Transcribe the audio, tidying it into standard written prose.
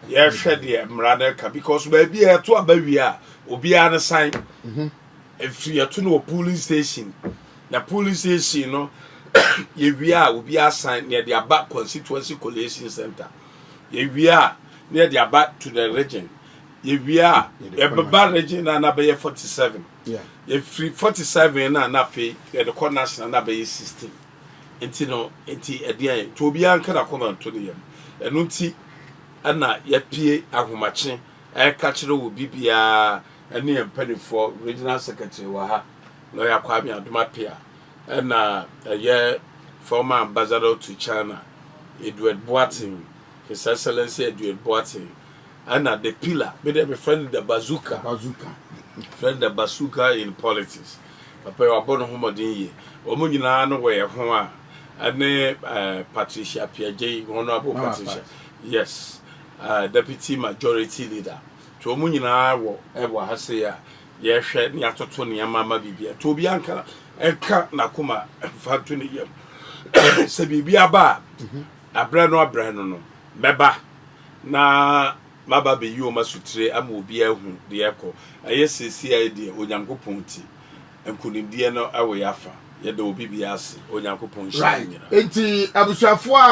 Yɛhwɛ deɛ mmara no ka, because baabi a yɛto aba wie a, obiara no san ɛfiri yɛto no wɔ polling station, na polling station no yɛwie a, obiara san na yɛde aba constituency collation center. Yɛwie a, na yɛde aba to the region. Yɛwie a, yɛbɛba region na na bɛyɛ 47. Yɛfiri 47 na afei yɛde kɔ national na bɛyɛ 16. Nti no, nti ɛdeɛ nti obiara nka n'akoma nto ne yam. Ɛno nti ɛna yɛpie ahomakye ɛka kyerɛ wɔ bibiara ɛne yɛn mpanimfoɔ. Regional secretary wɔ ha, Lawyer Kwame Adom Appiah, ɛna ɛyɛ former ambassador to China, Edward Boateng, His Excellency Edward Boateng, ɛna the pillar, me de me friend, the bazooka. Bazooka. Friend, the bazooka in politics, papa yi wabɔ ne ho mmɔden yie. Wɔn nyinaa no wɔ yɛn ho a, ɛne Patricia Appiagyei, Honourable Mama Patricia. Pat. Yes, deputy majority leader. Nti wɔn nyinaa wɔ ɛwɔ ha se a yɛhwɛ ne yɛatoto nneɛma ama biribi nti obi anka ɛka n'akoma ɛfa to ne yam sɛ biribi aba a, abrɛ no abrɛ no mɛba na maba bɛyi wɔn asutire ama obi ahu deɛ ɛkɔ ɛyɛ. Siesie ayɛ deɛ Onyankopɔn ti nkonimdie no ɛwɔ yɛ afa. Yɛda obi bi ase. Onyankopɔn nhyira nyinaa. Nti abusuafoɔ a